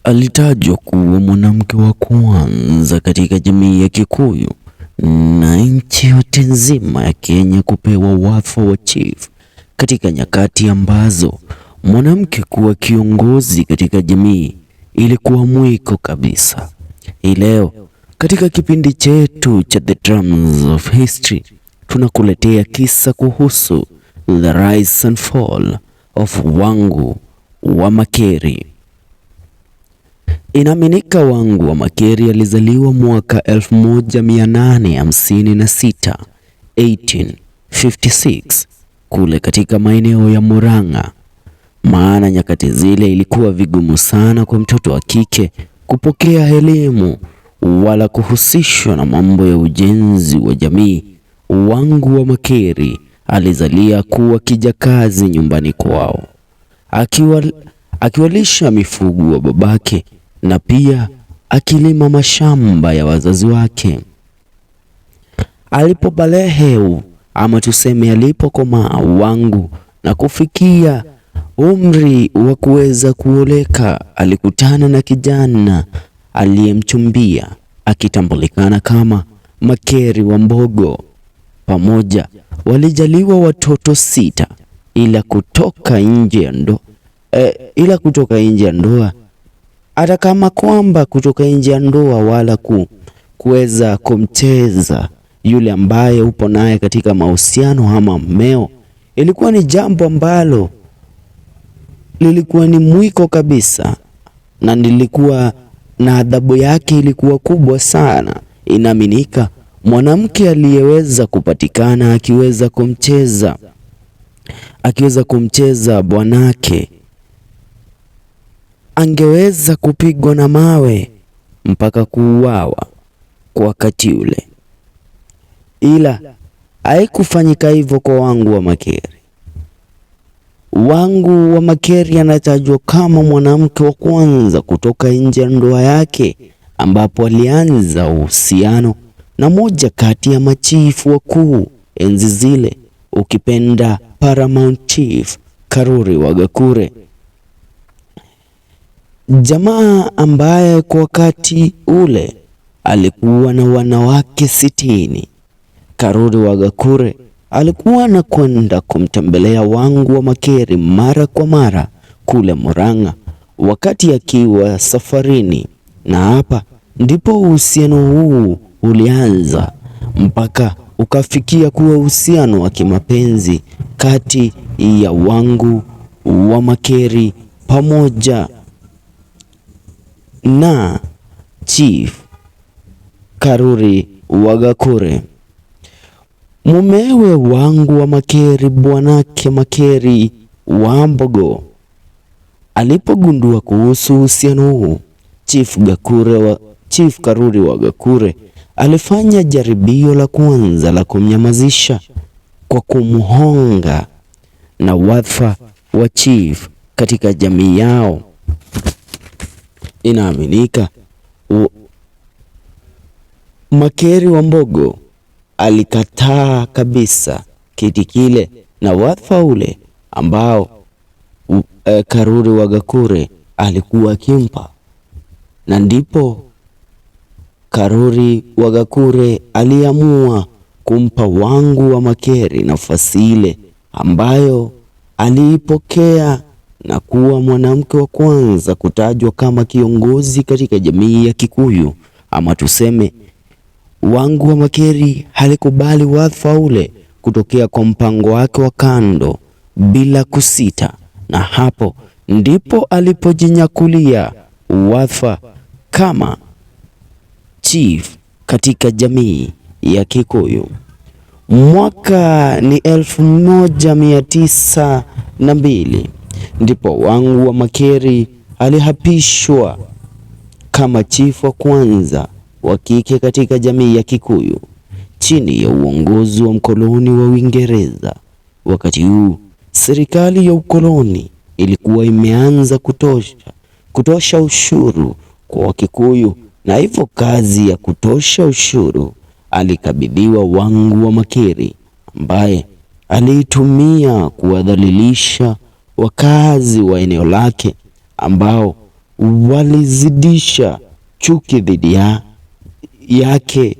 Alitajwa kuwa mwanamke wa kwanza katika jamii ya Kikuyu na nchi yote nzima ya Kenya kupewa wadhifa wa chief katika nyakati ambazo mwanamke kuwa kiongozi katika jamii ilikuwa mwiko kabisa. Hii leo katika kipindi chetu cha The Drums of History tunakuletea kisa kuhusu the rise and fall of Wangu wa Makeri. Inaaminika Wangu wa Makeri alizaliwa mwaka 1856, 1856 kule katika maeneo ya Murang'a, maana nyakati zile ilikuwa vigumu sana kwa mtoto wa kike kupokea elimu wala kuhusishwa na mambo ya ujenzi wa jamii. Wangu wa Makeri alizalia kuwa kijakazi nyumbani kwao, akiwalisha mifugo wa babake na pia akilima mashamba ya wazazi wake. Alipobalehe ama tuseme alipokomaa Wangu na kufikia umri wa kuweza kuoleka, alikutana na kijana aliyemchumbia akitambulikana kama Makeri wa Mbogo. Pamoja walijaliwa watoto 6, ila kutoka nje ya ndoa, ila kutoka nje ya ndoa, hata kama kwamba kutoka nje ya ndoa wala kuweza kumcheza yule ambaye upo naye katika mahusiano ama mmeo, ilikuwa ni jambo ambalo lilikuwa ni mwiko kabisa, na nilikuwa na adhabu yake ilikuwa kubwa sana. Inaaminika mwanamke aliyeweza kupatikana akiweza kumcheza bwanake angeweza kupigwa na mawe mpaka kuuawa kwa wakati ule, ila haikufanyika hivyo kwa Wangu wa Makeri. Wangu wa Makeri anatajwa kama mwanamke wa kwanza kutoka nje ya ndoa yake, ambapo alianza uhusiano na moja kati ya machifu wakuu enzi zile, ukipenda Paramount Chief Karuri wa Gakure, jamaa ambaye kwa wakati ule alikuwa na wanawake 60. Karuri wa Gakure alikuwa anakwenda kumtembelea Wangu wa Makeri mara kwa mara kule Murang'a wakati akiwa safarini, na hapa ndipo uhusiano huu ulianza mpaka ukafikia kuwa uhusiano wa kimapenzi kati ya Wangu wa Makeri pamoja na Chief Karuri wa Gakure. Mumewe Wangu wa Makeri, bwanake Makeri wa Mbogo, alipogundua kuhusu uhusiano huu, Chief Karuri wa Gakure alifanya jaribio la kwanza la kumnyamazisha kwa kumhonga na wadhifa wa chief katika jamii yao. Inaaminika Makeri wa Mbogo alikataa kabisa kiti kile na wadhifa ule ambao Karuri wa Gakure alikuwa akimpa, na ndipo Karuri wa Gakure aliamua kumpa Wangu wa Makeri nafasi ile ambayo aliipokea na kuwa mwanamke wa kwanza kutajwa kama kiongozi katika jamii ya Kikuyu, ama tuseme Wangu wa Makeri alikubali wadhifa ule kutokea kwa mpango wake wa kando bila kusita, na hapo ndipo alipojinyakulia wadhifa kama chief katika jamii ya Kikuyu. Mwaka ni 1902 ndipo Wangu wa Makeri alihapishwa kama chief wa kwanza wa kike katika jamii ya Kikuyu chini ya uongozi wa mkoloni wa Uingereza. Wakati huu serikali ya ukoloni ilikuwa imeanza kutosha ushuru kwa Wakikuyu, na hivyo kazi ya kutosha ushuru alikabidhiwa Wangu wa Makeri ambaye aliitumia kuwadhalilisha wakazi wa eneo lake ambao Walizidisha chuki dhidi yake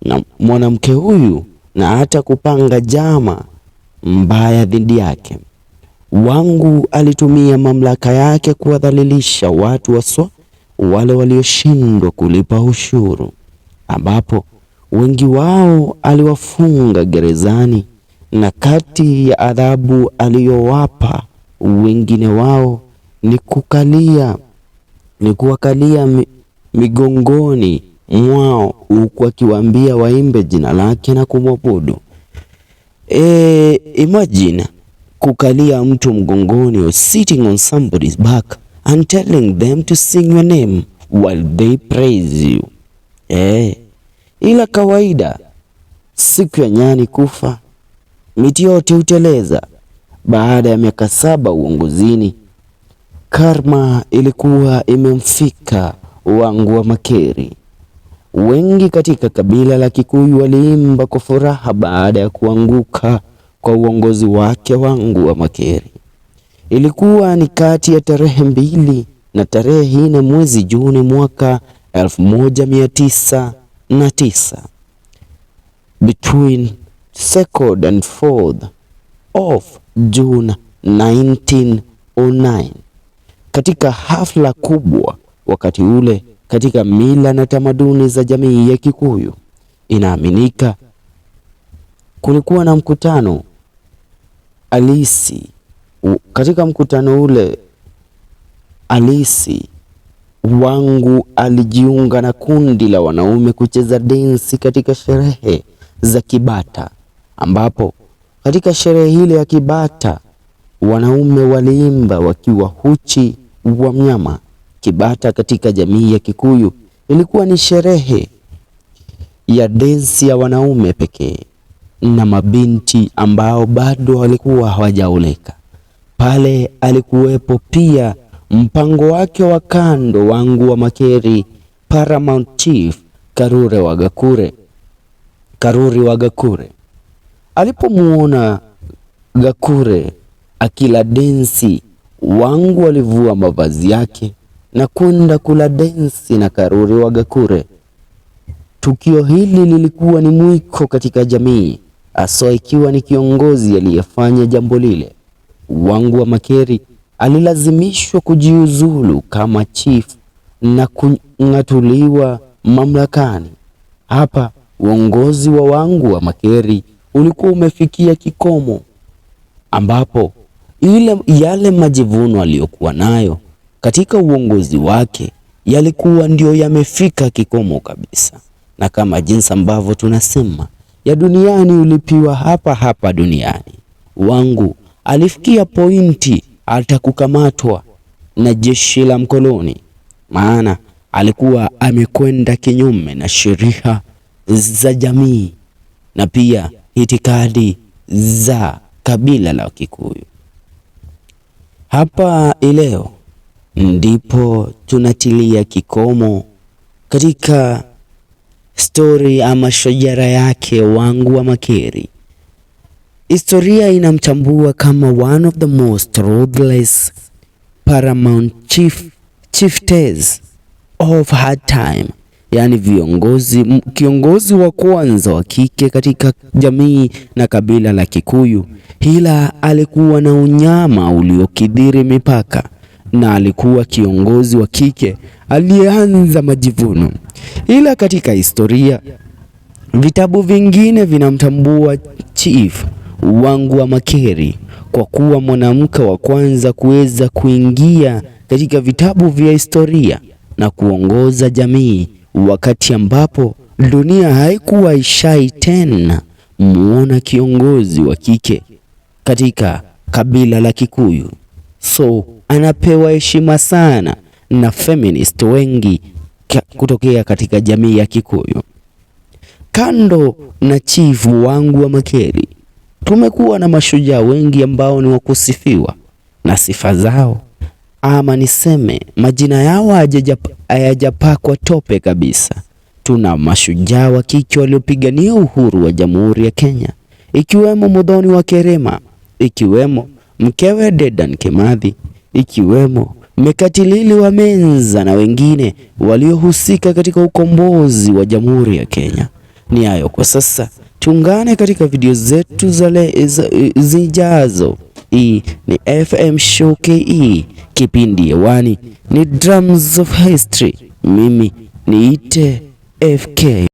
na mwanamke huyu na hata kupanga njama mbaya dhidi yake. Wangu alitumia mamlaka yake kuwadhalilisha watu waswa wale walioshindwa kulipa ushuru, ambapo wengi wao aliwafunga gerezani, na kati ya adhabu aliyowapa wengine wao ni kuwakalia migongoni mwao huku akiwaambia waimbe jina lake na kumwabudu. Imagine kukalia mtu mgongoni or sitting on somebody's back and telling them to sing your name while they praise you. Ila kawaida siku ya nyani kufa miti yote huteleza. Baada ya miaka 7 uongozini, karma ilikuwa imemfika Wangu wa Makeri. Wengi katika kabila la Kikuyu waliimba kwa furaha baada ya kuanguka kwa uongozi wake Wangu wa Makeri. Ilikuwa ni kati ya tarehe 2 na tarehe 4 mwezi Juni mwaka 1909. Between 2nd and 4th of June 1909. Katika hafla kubwa wakati ule katika mila na tamaduni za jamii ya Kikuyu, inaaminika kulikuwa na mkutano alisi. Katika mkutano ule alisi, Wangu alijiunga na kundi la wanaume kucheza densi katika sherehe za Kibata, ambapo katika sherehe ile ya Kibata wanaume waliimba wakiwa huchi wa mnyama. Kibata katika jamii ya Kikuyu ilikuwa ni sherehe ya densi ya wanaume pekee na mabinti ambao bado walikuwa hawajaoleka. Pale alikuwepo pia mpango wake wa kando Wangu wa Makeri, Paramount Chief Karure wa Gakure, Karuri wa Gakure. Alipomuona Gakure akila densi, Wangu alivua mavazi yake na kwenda kula densi na Karuri wa Gakure. Tukio hili lilikuwa ni mwiko katika jamii, haswa ikiwa ni kiongozi aliyefanya jambo lile. Wangu wa Makeri alilazimishwa kujiuzulu kama chief na kung'atuliwa mamlakani. Hapa uongozi wa Wangu wa Makeri ulikuwa umefikia kikomo, ambapo yale majivuno aliyokuwa nayo katika uongozi wake yalikuwa ndio yamefika kikomo kabisa. Na kama jinsi ambavyo tunasema ya duniani ulipiwa hapa hapa duniani, Wangu alifikia pointi hata kukamatwa na jeshi la mkoloni, maana alikuwa amekwenda kinyume na sheria za jamii na pia itikadi za kabila la Kikuyu. Hapa ileo ndipo tunatilia kikomo katika story ama shajara yake Wangu wa Makeri. Historia inamtambua kama one of the most ruthless paramount chieftains of her time, yani kiongozi wa kwanza wa kike katika jamii na kabila la Kikuyu. Ila alikuwa na unyama uliokithiri mipaka, na alikuwa kiongozi wa kike aliyeanza majivuno. Ila katika historia vitabu vingine vinamtambua Chief Wangu wa Makeri kwa kuwa mwanamke wa kwanza kuweza kuingia katika vitabu vya historia na kuongoza jamii wakati ambapo dunia haikuwa ishai tena muona kiongozi wa kike katika kabila la Kikuyu. So anapewa heshima sana na feminist wengi kutokea katika jamii ya Kikuyu. Kando na Chief Wangu wa Makeri, tumekuwa na mashujaa wengi ambao ni wakusifiwa na sifa zao, ama niseme majina yao hayajapakwa tope kabisa. Tuna mashujaa wa kike waliopigania uhuru wa Jamhuri ya Kenya, ikiwemo Muthoni wa Kerema, ikiwemo mkewe Dedan Kimathi, ikiwemo Mekatilili wa Menza na wengine waliohusika katika ukombozi wa Jamhuri ya Kenya. Ni hayo kwa sasa, tuungane katika video zetu za zijazo. Hii ni FM Show KE, kipindi hewani ni Drums of History. Mimi niite FK.